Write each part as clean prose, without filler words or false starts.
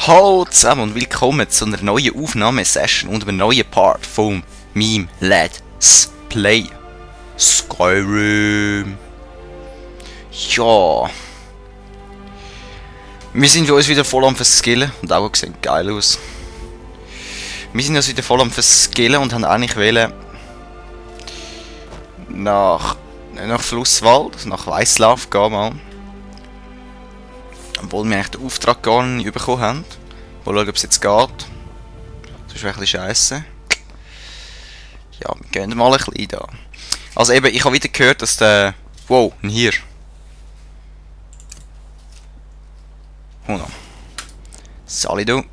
Hallo zusammen und willkommen zu einer neuen Aufnahmesession und einem neuen Part von meinem Let's Play Skyrim. Ja. Wir sind uns wieder voll am Verskillen und auch sieht geil aus. Wir sind uns wieder voll am Verskillen und haben eigentlich wollen nach Flusswald, nach Weißlauf gehen mal. Obwohl wir eigentlich den Auftrag gar nicht bekommen haben. Mal schauen, ob es jetzt geht. Sonst wäre ein bisschen scheisse. Ja, wir gehen mal ein bisschen da. Also eben, ich habe wieder gehört, dass der... Wow, ein Hier. Oh no. Sali du.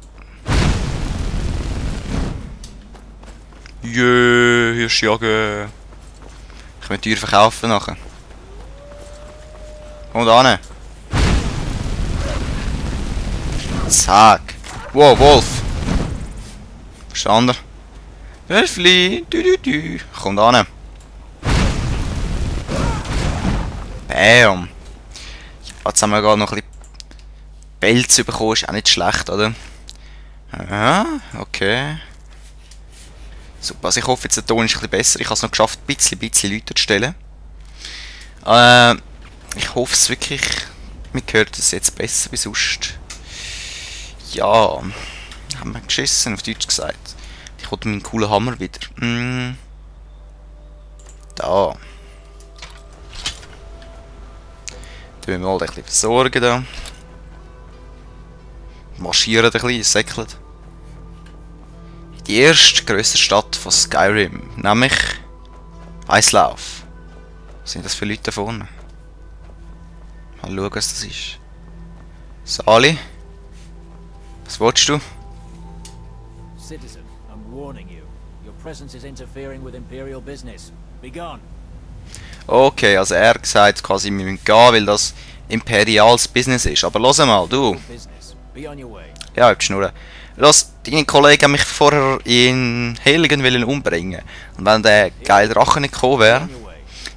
Jö, hier ist Jagen. Ich kann die Tür verkaufen nachher. Und an. Zack. Wow, Wolf. Verstanden? Wölfli. Kommt an. Bam. Jetzt haben wir gerade noch ein bisschen Pelz bekommen. Ist auch nicht schlecht, oder? Ja, okay. Super. Also ich hoffe, jetzt der Ton ist ein bisschen besser. Ich habe es noch geschafft, ein bisschen lauter zu stellen. Ich hoffe es wirklich. Man hört es jetzt besser wie sonst. Ja, haben wir geschissen, auf Deutsch gesagt. Ich wollte meinen coolen Hammer wieder. Da. Tun wir mal ein bisschen versorgen da. Marschieren ein bisschen, säckelt. Die erste grösste Stadt von Skyrim, nämlich Weißlauf. Was sind das für Leute da vorne? Mal schauen, was das ist. Sali? Was willst du? Citizen, I'm warning you. Your presence is interfering with imperial business. Be gone. Okay, also er sagt quasi, wir müssen gehen, weil das imperiales Business ist. Aber lass mal, du. Business. Be on your way. Ja, ich schnurren. Lass, deine Kollegen haben mich vorher in Helgen wollen umbringen. Und wenn der geile Drache nicht gekommen wäre,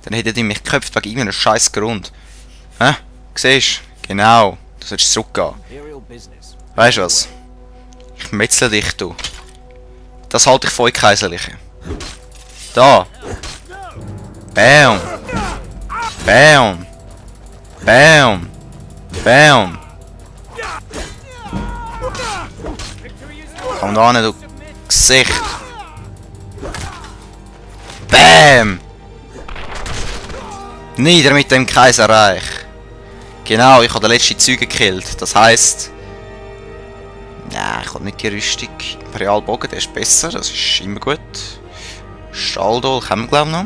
dann hätte die mich geköpft wegen irgendeinem scheiß Grund. Hä? Siehst du? Genau. Du sollst zurückgehen. Imperial business. Weißt du was? Ich metzle dich, du. Das halte ich für euch Kaiserliche. Da. Bam. Bam. Bam. Bam. Komm da hin, du Gesicht. Bam. Nieder mit dem Kaiserreich. Genau, ich habe den letzten Zeugen gekillt. Das heisst... Ja, ich habe nicht die Rüstung. Imperialbogen, der ist besser, das ist immer gut. Stahldolch haben wir glaube ich noch.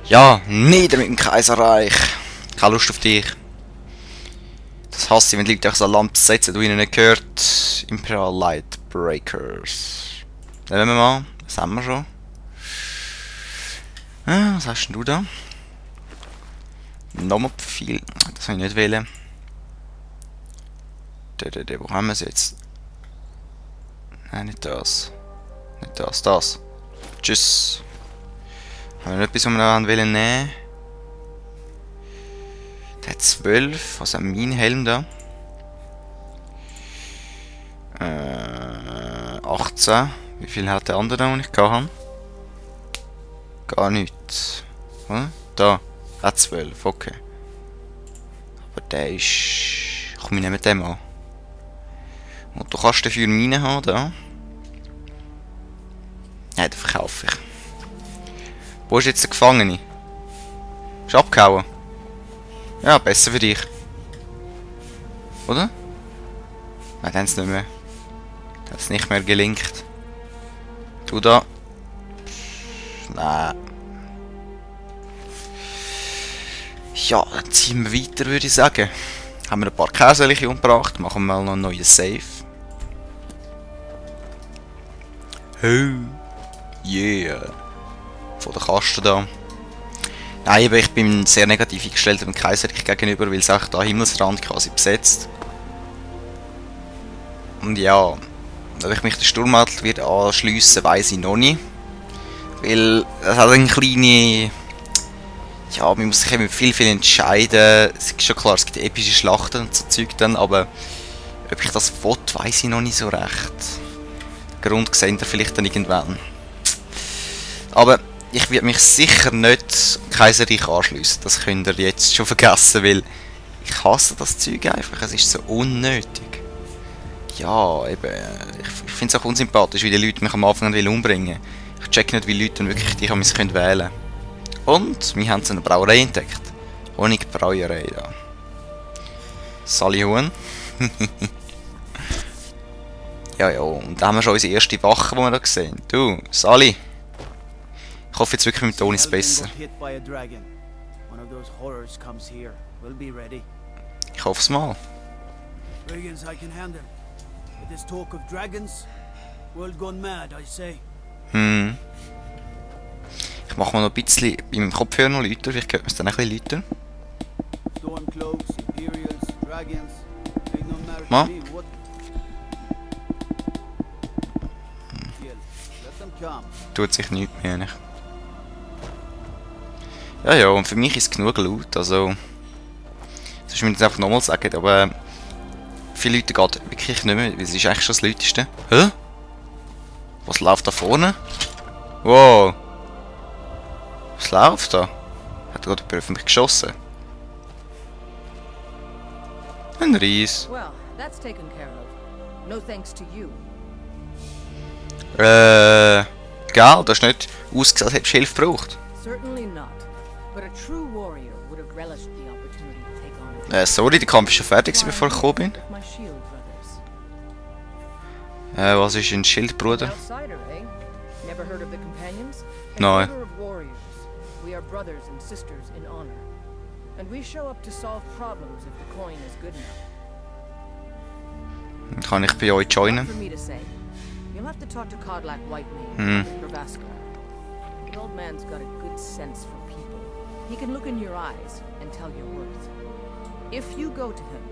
Ja, nieder mit dem Kaiserreich. Keine Lust auf dich. Das hasse ich, wenn die Leute so eine Lampe setzen, du ihnen nicht gehört. Imperial Light Breakers. Nehmen wir mal, das haben wir schon. Was hast denn du da? Nochmal viel. Das will ich nicht wählen. Wo haben wir es jetzt? Nein, nicht das. Nicht das, das. Tschüss. Haben wir noch etwas, was wir noch nehmen wollen? Der hat 12. Was haben mein Helm da? 18. Wie viel hat der andere, den ich hatte? Gar nichts. Hm? Da. Hat 12, okay. Aber der ist... Komm, ich nehme den an. Und du kannst dafür meine haben, da. Nein, den verkaufe ich. Wo ist jetzt der Gefangene? Ist abgehauen? Ja, besser für dich. Oder? Nein, dann ist es nicht mehr. Das ist nicht mehr gelinkt. Du da. Nein. Ja, dann ziehen wir weiter, würde ich sagen. Haben wir ein paar Käseliche umgebracht, machen wir mal noch einen neuen Save. Oh, yeah. Von der Kaste da. Nein, ich bin sehr negativ eingestellt dem Kaiserreich gegenüber, weil es auch da Himmelsrand quasi besetzt. Und ja, ob ich mich der Sturmadel wird anschliessen, weiss ich noch nicht. Weil es hat eine kleine... Ja, man muss sich eben viel entscheiden. Es ist schon klar, es gibt epische Schlachten und so Zeug dann, aber Ob ich das will, weiss ich noch nicht so recht. Den Grund seht ihr vielleicht dann irgendwann. Aber ich werde mich sicher nicht Kaiserreich anschliessen. Das könnt ihr jetzt schon vergessen, weil ich hasse das Zeug einfach. Es ist so unnötig. Ja, eben. Ich finde es auch unsympathisch, wie die Leute mich am Anfang umbringen wollen. Ich check nicht, wie Leute dann wirklich die mich wählen können. Und wir haben so eine Brauerei entdeckt. Honigbrauerei da. Salihun. Ja, und da haben wir schon unsere erste Wache, die wir da sehen. Du, Sali. Ich hoffe jetzt wirklich mit Ton ist es besser. Ich hoffe es mal. Ich mache mal noch ein bisschen bei meinem Kopfhörer noch lauter, vielleicht hört man es dann ein bisschen lauter. Ma? Tut sich nichts mehr. Nicht. Ja, und für mich ist es genug laut, also... Das ist mir jetzt einfach nochmal sagen, aber... Viele Leute geht wirklich nicht mehr, weil es ist eigentlich schon das Lauteste. Hä? Was läuft da vorne? Wow! Was läuft da? Hat gerade jemand auf mich geschossen? Ein Ries. Well, that's taken care of. No thanks to you. Gell, das ist nicht ausgesehen, als hättest du Hilfe gebraucht. Certainly not. But a true warrior would have relished the opportunity to take on Sorry, der Kampf ist schon fertig, bevor ich gekommen bin. my shield brothers. Was ist ein Schildbruder? Outsider, eh? Never heard of the companions? Nein. Order of warriors. We are brothers and sisters in honor. And we show up to solve problems if the coin is good enough. Kann ich bei euch joinen? For me to say. You'll have to talk to Kodlak Whitemane, Bravasca. The old man's got a good sense for people. He can look in your eyes and tell your worth. If you go to him,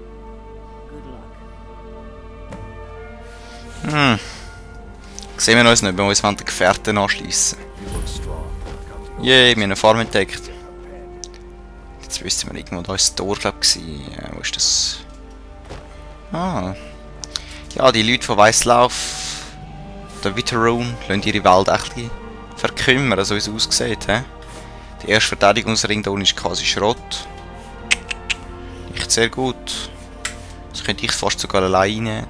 good luck. Sehen wir uns nicht, wenn wir uns den Gefährten anschliessen. Yay, wir haben eine Farm entdeckt. Jetzt wissen wir irgendwo, da ist das Tor, glaube ich. Wo ist das? Ah. Ja, die Leute von Weißlauf, der Witterone, lassen ihre Welt echt verkümmern, so wie es aussieht. He? Der erste Verteidigungsring da unten ist quasi Schrott. Nicht sehr gut. Das könnte ich fast sogar alleine.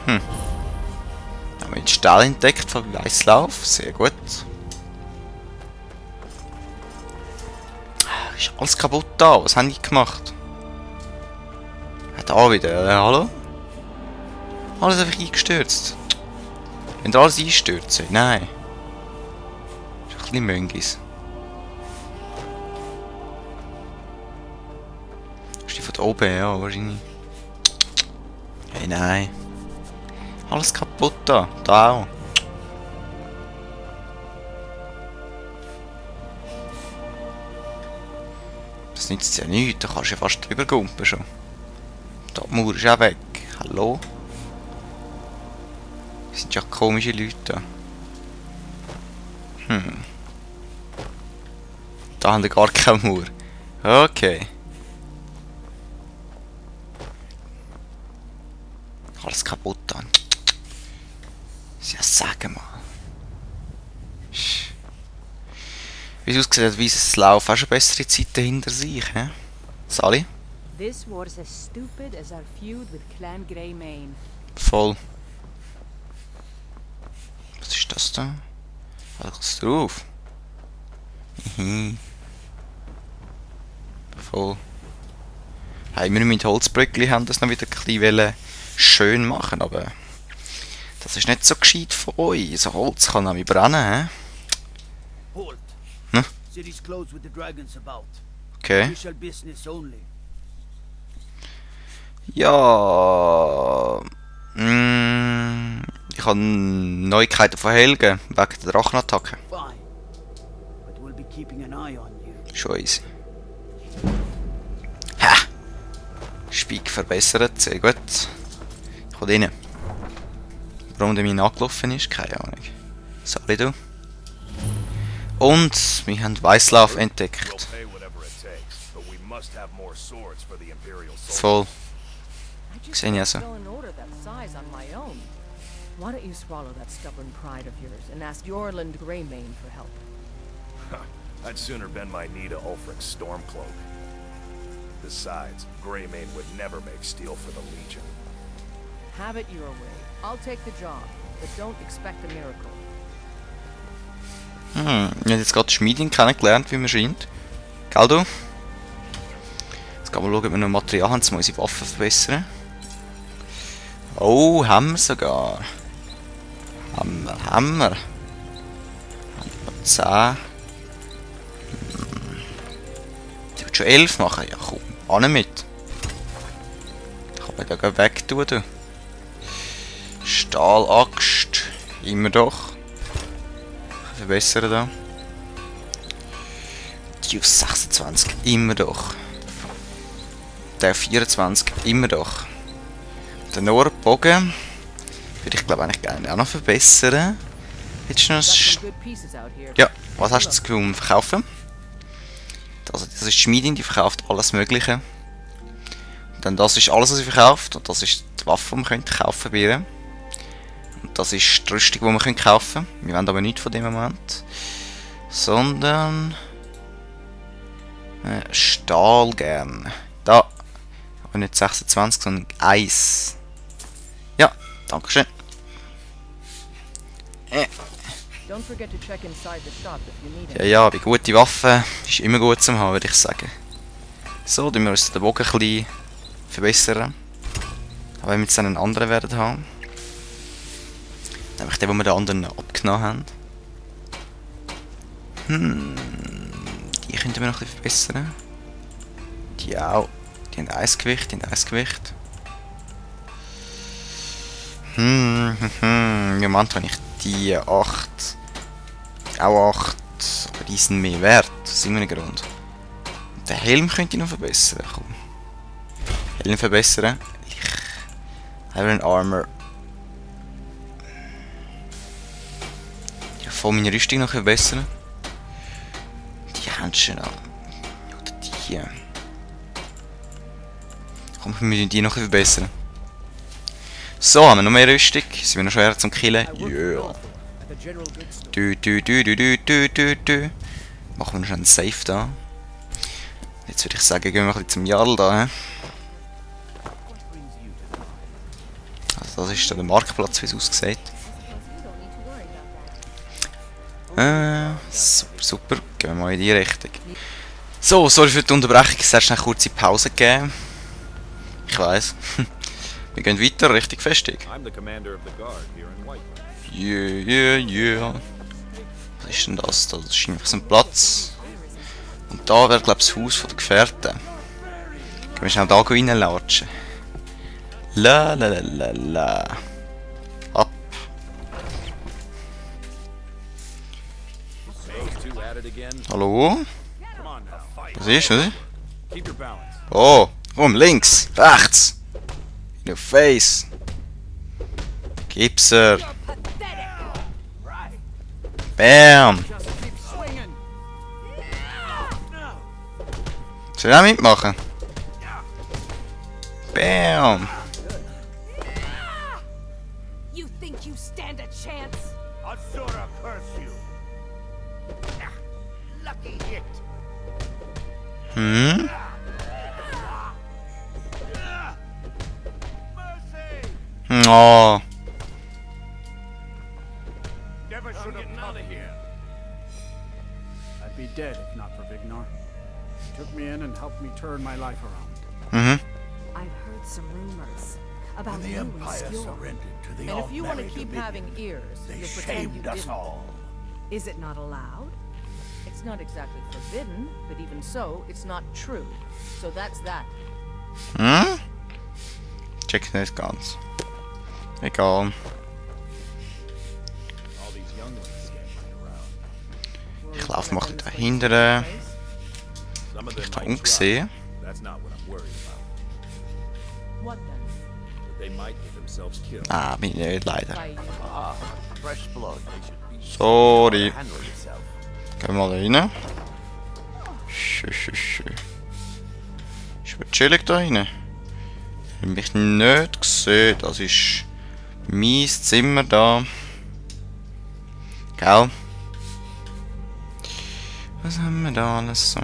Haben wir den Stall entdeckt von Weißlauf, sehr gut. Ist alles kaputt da, was haben die gemacht? Da wieder, hallo? Alles einfach eingestürzt. Wenn da alles einstürzen? Nein. Ist ein bisschen Möngis. Ist die von da oben, ja, wahrscheinlich. Hey, nein. Alles kaputt da. Da auch. Das nützt ja nichts, da kannst du ja fast drüber gumpen schon. Da, die Mauer ist auch weg. Hallo? Das sind ja komische Leute da. Da haben wir gar keine Mauer. Okay. Alles kaputt dann. Ja, sag mal. Wie es aussieht, hat Weißes Lauf auch schon bessere Zeiten hinter sich, hä? Sally? This war's as stupid as our feud with Clan Greymane. Voll. Was ist das da? Was drauf? Voll. Hey, wir mit Holzbröckli haben das noch wieder ein bisschen schön machen, aber das ist nicht so gescheit von euch. So Holz kann nämlich brennen, hä? Halt. Hm? City's closed with the dragons about. Okay. Official business only. Ja. Ich habe Neuigkeiten von Helge wegen der Drachenattacke. Fine. But we'll be keeping an eye on you. Schon easy. Ha! Speak verbessert, sehr gut. Ich will rein. Warum der mir nachgelaufen ist, keine Ahnung. Sorry du. Und wir haben Weißlauf entdeckt. must have more swords for the Imperial soldiers. Voll. I just Gesehen, ja, can't so. fill an order that size on my own. Why don't you swallow that stubborn pride of yours and ask Yorland Greymane for help? I'd sooner bend my knee to Ulfric's Stormcloak. Besides, Greymane would never make steel for the Legion. Have it your way. I'll take the job, but don't expect a miracle. Ich habe jetzt gerade Schmiedin kennengelernt, wie man scheint. Gell, du? Jetzt gehen wir schauen, ob wir noch Material haben, um unsere Waffen verbessern. Oh, haben wir sogar. Haben wir. 10. Ich will schon 11 machen. Ja, komm, an mit. Ich kann mich da weg tun, du. Stahlaxt. Immer doch. Verbessern da. Die auf 26. Immer doch. Der auf 24. Immer doch. Den Nordbogen würde ich glaube eigentlich gerne auch noch verbessern. Jetzt noch ja, was hast du das Gefühl, um verkaufen? Also das ist die Schmiedin, die verkauft alles Mögliche. Und dann das ist alles, was sie verkauft. Und das ist die Waffe, die man könnte kaufen bei ihr. Und das ist die Rüstung, die man kaufen können. Wir wollen aber nicht von dem Moment. Sondern Stahl gern. Da. Aber nicht 26, sondern 1. Ja, dankeschön. Ja, ja, bei guten Waffen ist immer gut zu haben, würde ich sagen. So, dann wir uns den Bogen ein bisschen verbessern. Aber wenn wir jetzt einen anderen werden haben. Nämlich den, den wir den anderen abgenommen haben. Die könnten wir noch ein bisschen verbessern. Die auch. Die haben 1 Gewicht, die haben 1 Gewicht. Im Moment habe ich die 8. Auch 8. Aber die sind mehr wert. Aus irgendeinem Grund. Und den Helm könnte ich noch verbessern. Komm. Helm verbessern. Iron Armor. Ich kann voll meine Rüstung noch verbessern. Die haben schon an. Oder die. Komm, wir müssen die noch verbessern. So, haben wir noch mehr Rüstung. Sind wir noch schwerer zum Killen? Yeah. Machen wir noch einen Safe da. Jetzt würde ich sagen, gehen wir ein bisschen zum Jarl da. Also das ist da der Marktplatz, wie es aussieht. Super, super. Gehen wir mal in die Richtung. So, sorry für die Unterbrechung. Es hat schnell eine kurze Pause gegeben. Ich weiss. Wir gehen weiter Richtung Festung. Yeah. Was ist denn das? Das ist einfach so ein Platz. Und da wäre, glaube ich, das Haus der Gefährten. Können wir schnell da reinlatschen. La. Ab. Hallo? Was ist? Oh, komm, links, rechts. In your face. Gib's er. Bam. Soll ich auch mitmachen? Bam. You think you stand a chance? Asura curse you. Lucky hit. Oh. Never should have out of here. I'd be dead if not for Vignar. He took me in and helped me turn my life around. I've heard some rumors about you and Skjor. And if you want to keep having ears, you'll pretend you didn't. Is it not allowed? It's not exactly forbidden, but even so, it's not true. So that's that. Check nicht ganz. Egal. Ich laufe mal dahinter. Ich habe umgesehen. What then? Ah, bin ich nicht, leider. By you. Sorry. Gehen wir mal rein. Schön. Ist mir chillig da rein. Ich habe mich nicht gesehen. Das ist mein Zimmer da. Gell? Was haben wir da alles so?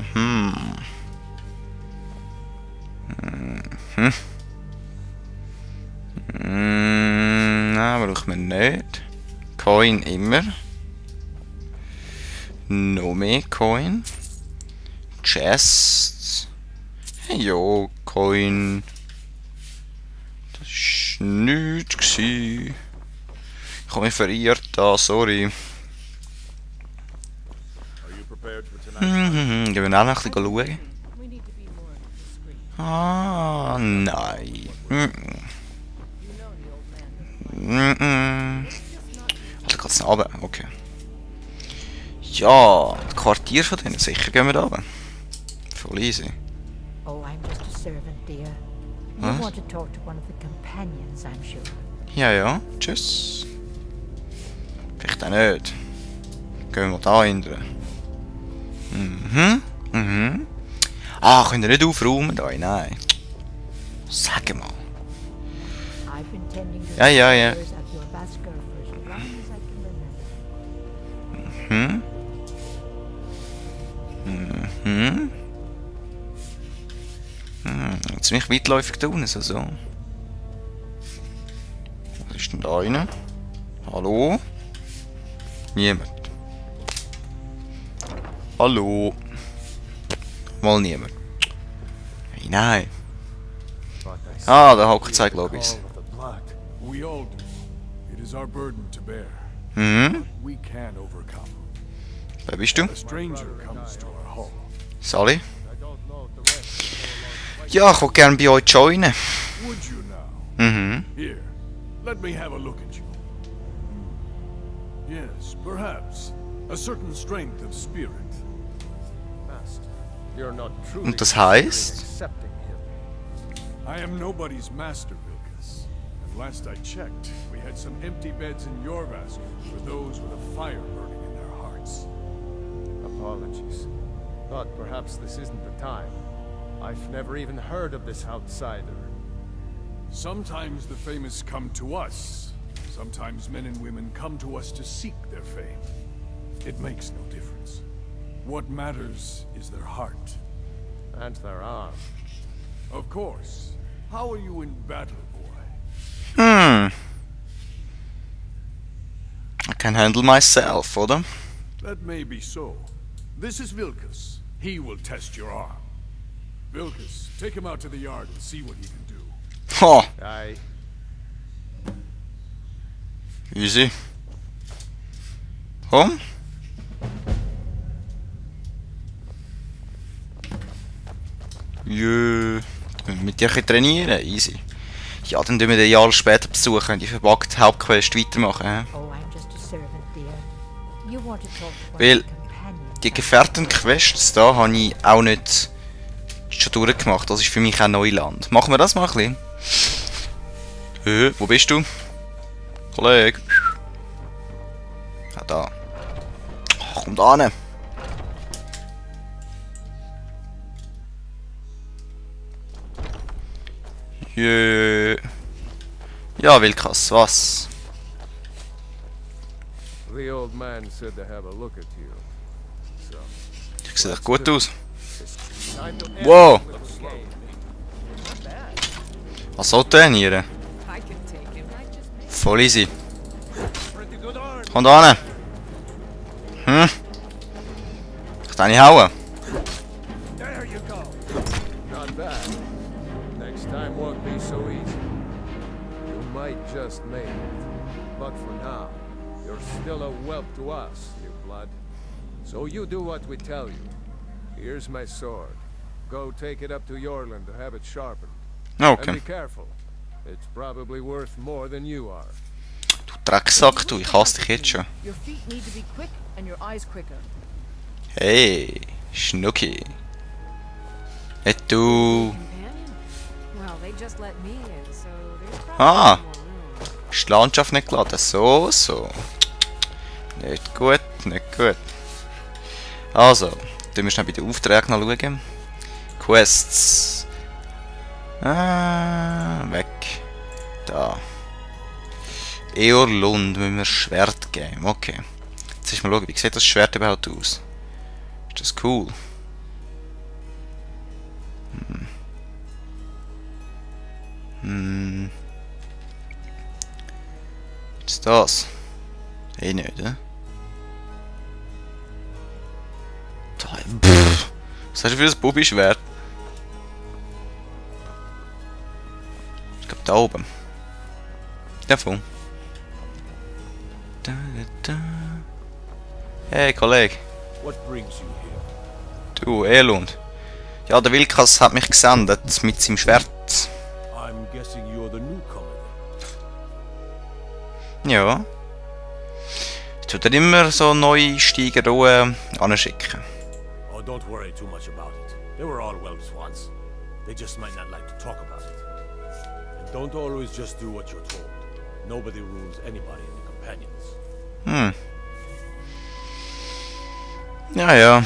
Nein, brauchen wir nicht. Coin immer. Noch mehr Coin. Chests. Hey, jo, Coin. Das war nichts gsi. Ich habe mich verirrt da, sorry. Gehen wir auch noch ein bisschen schauen. We need to be more discreet. Ah, nein. You know the old man. Also geht's nach oben? Okay. Ja, das Quartier von denen, sicher gehen wir da runter. Voll easy. Oh, I'm just a servant, dear. You Was? want to talk to one of the companions, I'm sure. Ja, ja, tschüss. Vielleicht auch nicht. Gehen wir da hinten. Ah, könnt ihr nicht aufräumen da? Nein. Sag mal. I've been tending to Ja, ja, ja. affairs at your Vasker for as long as I can remember. Ziemlich weitläufig da unten, so. Was ist denn da rein? Hallo? Niemand. Hallo? Mal niemand. Hey, nein. Ah, da hockt es, glaube ich. We all do. It is our burden to bear. We can overcome. Wer bist du? A stranger comes to our home. Sally? Ja, ich würde gerne bei euch joinen. Would you now? Here, let me have a look at you. Yes, perhaps. A certain strength of spirit. Und das heißt? I am nobody's master, Vilkas. And last I checked, we had some empty beds in your Vasker for those with a fire burning in their hearts. Apologies. Thought perhaps this isn't the time. I've never even heard of this outsider. Sometimes the famous come to us. Sometimes men and women come to us to seek their fame. It makes no difference. What matters is their heart. And their arm. Of course. How are you in battle, boy? I can handle myself, oder? That may be so. This is Vilkas. He will test your arm. Vilkas, take him out to the yard and see what he can do. Ha! Aye. Easy. Komm. Jö. Mit dir ein bisschen trainieren, easy. Ja, dann tun wir den Jahr später besuchen und die verpackte Hauptquest weitermachen. He? Oh, I'm just a servant, dear. You want to talk to one Weil of the companions. die Gefährtenquests da habe ich auch nicht schon durchgemacht. Das ist für mich auch Neuland. Machen wir das mal ein bisschen. Wo bist du? Kollege. Ja, da. Ach, komm da hin. Jö. Ja, Vilkas, was? The old man said to have a look at you. So, Ich sehe echt gut aus. time to end Wow. with the game. Was soll trainieren? I can take him. I just Voll easy. Pretty good arm. Komm da hin. Ich kann nicht hauen. There you go. Not bad. Next time won't be so easy. You might just make it. But for now, you're still a whelp to us, new blood. So you do what we tell you. Here's my sword. Go take it up to Yorland to have it sharpened. And be Okay. careful. It's probably worth more than you are. Du Drecksack, du. Ich hasse dich jetzt schon. Your feet need to be quick and your eyes quicker. Hey, Schnucki. Nicht du. Companion? Well, they just let me in, so there's probably Ah. more room. Ist die Landschaft nicht geladen? So, so. Nicht gut, nicht gut. Also, tun wir schnell bei den Aufträgen noch schauen. Quests. Weg. Da. Eorlund müssen wir Schwert geben. Okay. Jetzt ist mal schauen, wie sieht das Schwert überhaupt aus? Ist das cool? Was ist das? Eh nicht, oder? Was hast du für ein Bubi-Schwert? Ich glaube da oben. Davon. Hey Kollege. What brings you here? Du, Elund. Ja, der Wilkas hat mich gesendet mit seinem Schwert. I'm guessing you're the newcomer then. Ja. Tut er immer so neue Steiger anschicken. Oh, don't worry too much about it. They were all whelps once. They just might not like to talk about it. And don't always just do what you're told. Nobody rules anybody in the companions. Ja, ja.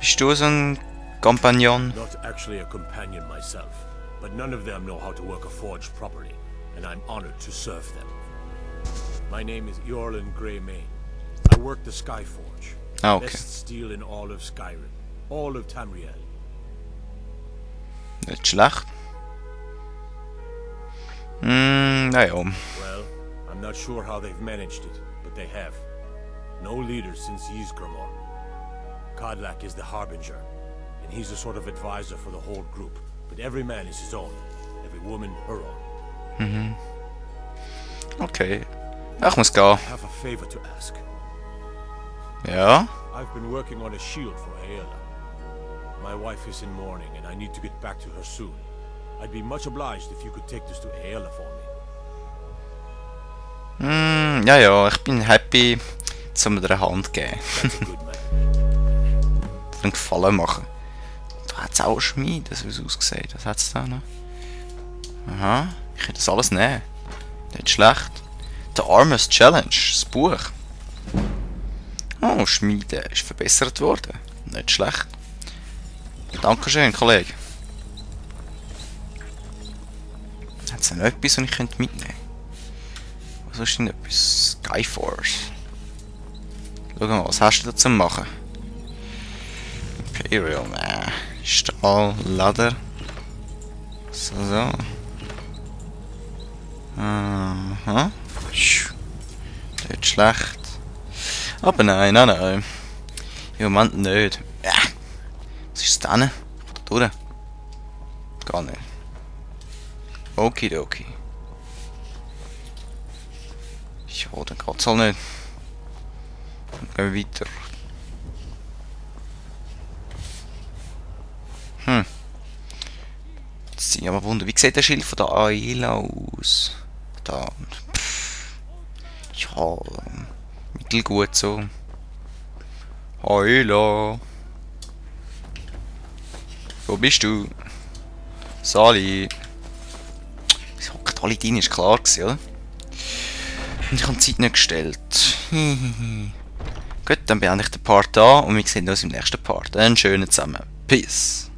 Bist du so ein Kompagnon? Not actually a companion myself, but none of them know how to work a forge properly, and I'm honored to serve them. My name is Eorlund Greymane. I work the Skyforge. Ah, okay. Best steel in all of Skyrim. All of Tamriel. Nicht schlecht. Naja. Well, I'm not sure how they've managed it, but they have. No leaders since Ysgramor. Kodlak is the Harbinger, and he's a sort of advisor for the whole group. But every man is his own. Every woman her own. Okay. Ich muss gehen. I have a favor to ask. Ja? I've been working on a shield for Aela. My wife is in mourning, and I need to get back to her soon. I'd be much obliged if you could take this to Aela for me. Ja, ja, ich bin happy, zum dir eine Hand geben. That's a good man. Einen Gefallen machen. Da hat es auch Schmiede, so wie es aussieht. Was hat es da noch? Aha, ich kann das alles nehmen. Nicht schlecht. The Armor's Challenge, das Buch. Oh, Schmiede ist verbessert worden. Nicht schlecht. Dankeschön, Kollege. Hat es noch etwas, was ich mitnehmen könnte? Was ist denn etwas? Skyforce. Schau mal, was hast du da zu machen? Imperial, Stahl, Leder. So. Aha. Nicht schlecht. Aber nein. Im Moment nicht. Was ist das denn? Ich will da durch. Gar nicht. Okidoki. Ja, dann geht's halt nicht. Dann gehen wir weiter. Jetzt sind aber Wunder. Wie sieht der Schild von der Aela aus? Da. Ja, mittelgut so. Aela. Wo bist du? Sali. Sie hockt alle rein, ist klar gewesen, oder? Und ich habe die Zeit nicht gestellt. Gut, dann beende ich den Part da und wir sehen uns im nächsten Part. Einen schönen zusammen. Peace.